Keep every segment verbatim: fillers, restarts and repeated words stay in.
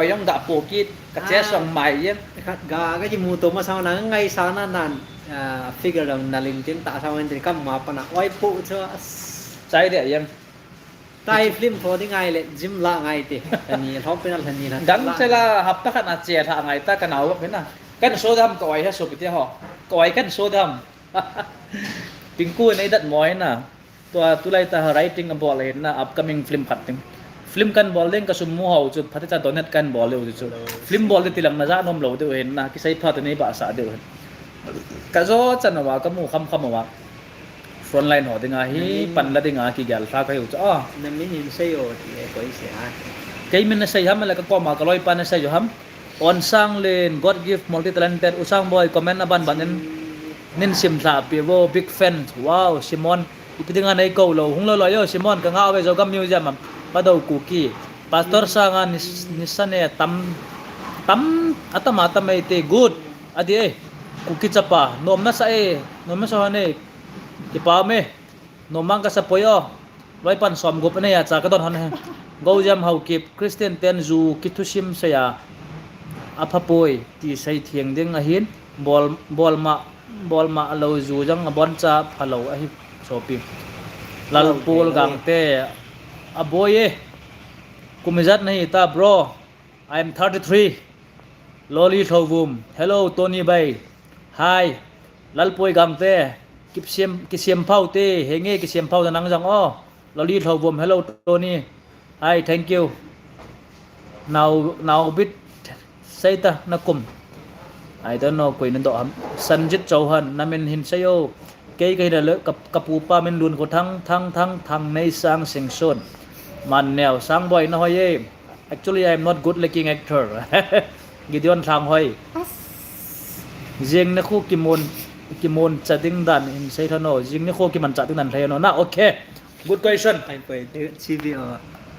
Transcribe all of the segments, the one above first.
Oi, jong ga po kit, ka che song mai jeng. Khat ga, ka ji mu to ma sang na ngai sa na nan, ah, figure dong na ling tin ta sa wen tin kam ma pa na, oi po cho, as. Chai de jeng. Tai film tho ding ngai le, gym la ngai te. Ani, lhok pe na lhani na. Dang che la, hapta khat na che la ngai ta ka nau pe na. Kan so dam ka oi ha so pi te ho. Ka oi kan so dam. Pingku nei dat moi na. Tua, tulai ta writing a bol ahin na, upcoming film khat ding. Film kan bol ding ka sum mu ho chu, phatecha donate kan bol deu chu. Film bol ding ti lang na ja nom lou deu hin na, kisei pha te nei ba sa deu hin. Ka jo chan a wa, ka mu kham kham a wa. Frontline ho ding a hi, pan la ding a ki gel tha ka hiu chu. Ah. Na min in sei o ti e koi se ha. Kei min na sei ham le ka koma ka loi pa na sei jo ham. Onsanglen, God gift, multi talented, Usang boy, comment aban ban in, nin sim lha pi vo, big fan, wow, Simon, ipi dinga nei ko lo, hung lo lo yo, Simon, ka nga ve Zogam Museum am, Padou Kuki, Pastor Sanga, nis, nisane, tam, tam, atam, atam ei te, good, adi e, Kuki chapa, nom na sa e, nom na sa hon e, kipa me, Nomang ka sa poi o. Loi pan som gup nei a cha ka don hon he. Go jam hau kip Christian ten ju kithusim sei a. A pha poi ti sei thiang ding ahin. Bol, bol ma, bol ma lo ju jang a bon cha pha lo ahi. Sopi. Lal Pol Gangte. A boi e. Kum ijat na hi ta, bro. I am thirty-three. Loli Thovum. Hello, Tony bai. Hi. Lalpoi Gangte. Kisiam, kisiam phau te. Henge kisiam phau te nang jang o. Loli Thovum. Hello, Tony. Hi, thank you. Now, now bit. Seita na kum. I don't know koi na do ham. Sanjit Chauhan. Na min hin sei o. Kei kei na le ka, ka pu pa min lun ko thang, thang, thang, thang nei sang sing sun. Man neo sang boi na hoi e. Actually, I am not good looking actor. Gideon Thanghoi. Jing ni khu kimon, kimon cha ding dan in sei thano. Jing ni khu kiman cha ding dan thei no. Na, okay. Good question. Ai poi, chi vi o.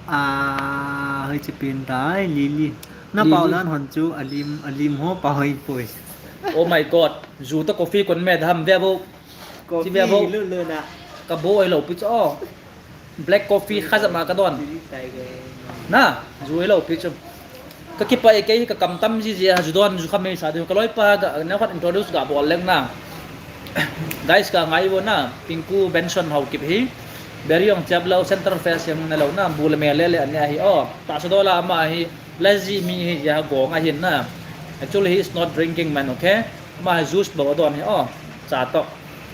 Ah, hoi chi pin tai, Lily. Na pau dan hon chu, alim, alim ho pa hoi poi. Oh my God. Ju ta coffee kon me dham ve bo. Chi ve bo. Lu lu na. Ka bo ai lo pi chu. Black coffee kha jama ka don. Na, ju ai lo pi chu. Ka kipah e, kei ka kam tam ji ji a ju don ju kha mei sa ding. Ka loi pa ga, neo khat introduce ga bol leng na. Guys, ka ngai vo na, Pinku Benson Haokip hi. Beri jong chep lo, Central Fest jong ne lo na, bu le me le le ania hi o. Tahsa dola ama hi, lazy mi hi ja gong ahin na. Actually, he is not drinking man, okay? Ama hi juice bo don hi o. Cha to.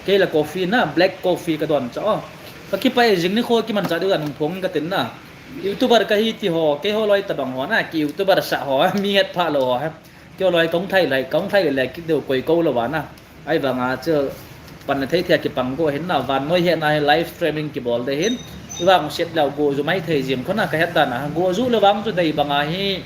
Kei la coffee na, black coffee ka don cha o. Ka kipah e, jing ni kho kiman cha deu dan hung phong ka tin na. YouTuber ka hi ti ho, kei ho loi tabang ho na, ki YouTuber sa ho, mi het pha lo ho. Kei ho loi kong thai lai, kong thai le ki deu koi ko lo wa na. Ai vang a chu pan na thei thia kipang go hin na, van noi he na hi live streaming kibol de hin. Vang siat lau go ju mai thei jing kho na ka het dan a. Go ju le vang chu dei bang a hi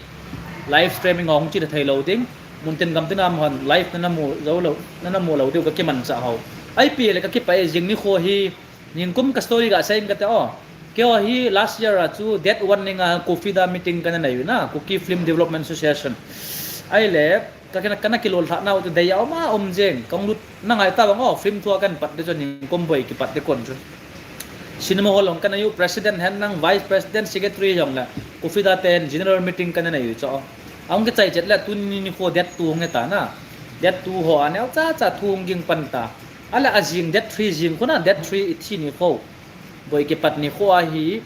live streaming ong chi thei lo ding. Mun tin gam tin am hon live na na mu zo lo, na na mu lo deu ka kiman cha ho. Ai pi le ka kipah e, jing ni kho hi Ningkum ka story ga sei ka te o. Kei o hi last year a chu date one ni nga Kofida meeting ka na nei u na, Kuki Film Development Association. Ai le, ka kena, ka na kilol tha nau chu dei a um a um jeng. Kong lut na ngai ta bang o, film thua kan pat de chu ningkum boi kipat de kon chu. Cinema hall ong ka na u president hen nang, vice president, secretary jong la. Kofida ten general meeting ka na nei u chu. Ong ke chai chet la tuni ni kho date two ong e ta na. Date two ho a neo cha cha thu ong ging pan ta. Ala a jing date three jing khu na, date three i thi ni kho. Boi kipat ni kho a hi,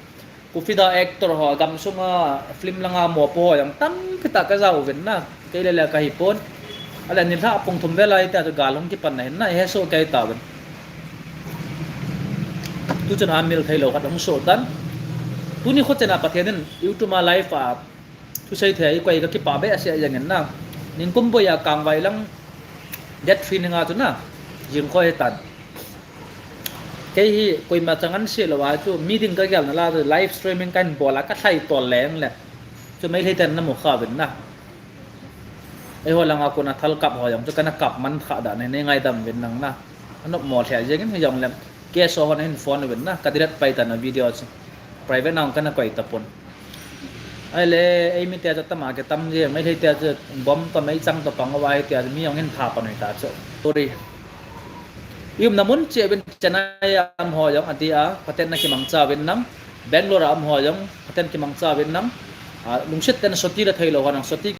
Kofida actor ho, gam sunga film langa mopo ho jong tam kita ka jao uvin na, kei le le ka hi pon. Ala ni lha pung thum vel a hi ta chu gal hung kipan na hin na, he so kei ta uvin. Tu chun a mil thei lo khat hung so tan. Tuni kho chena Pathen in YouTube a live a, Thusei thei, koi ka kipah be a sia jeng in na. Ningkum boi a kangvai lang date three ni nga chu na. Jing kho he tan. Kei hi koima chang an sia lo a chu, mi ding ka gel na la chu, live streaming kan bol a ka thlai tol leng le. Chu Meitei ten na mu kha uvin na. Ei ho langa kona thal kap ho jong chu ka na kap man kha da ne, ne ngaidam uvin nang na. Anop mo thei jeng in jong le. K S O hon hin phone uvin na, ka delete pai tan a video chu. Private na ong ka na koi ta pon. Ai le, ei mi te chu tama ke tam je, Meitei te chu bom to mei chang to pang wa te mi ong hin tha pa noi ta chu. Sorry. I umna mun cheh uvin Chennai a um ho jong ati a, Pathen na kimangcha uvin nang. Bangalore a um ho jong, Pathen kimangcha uvin nang. Lungset tah in soti le theilou ho nang soti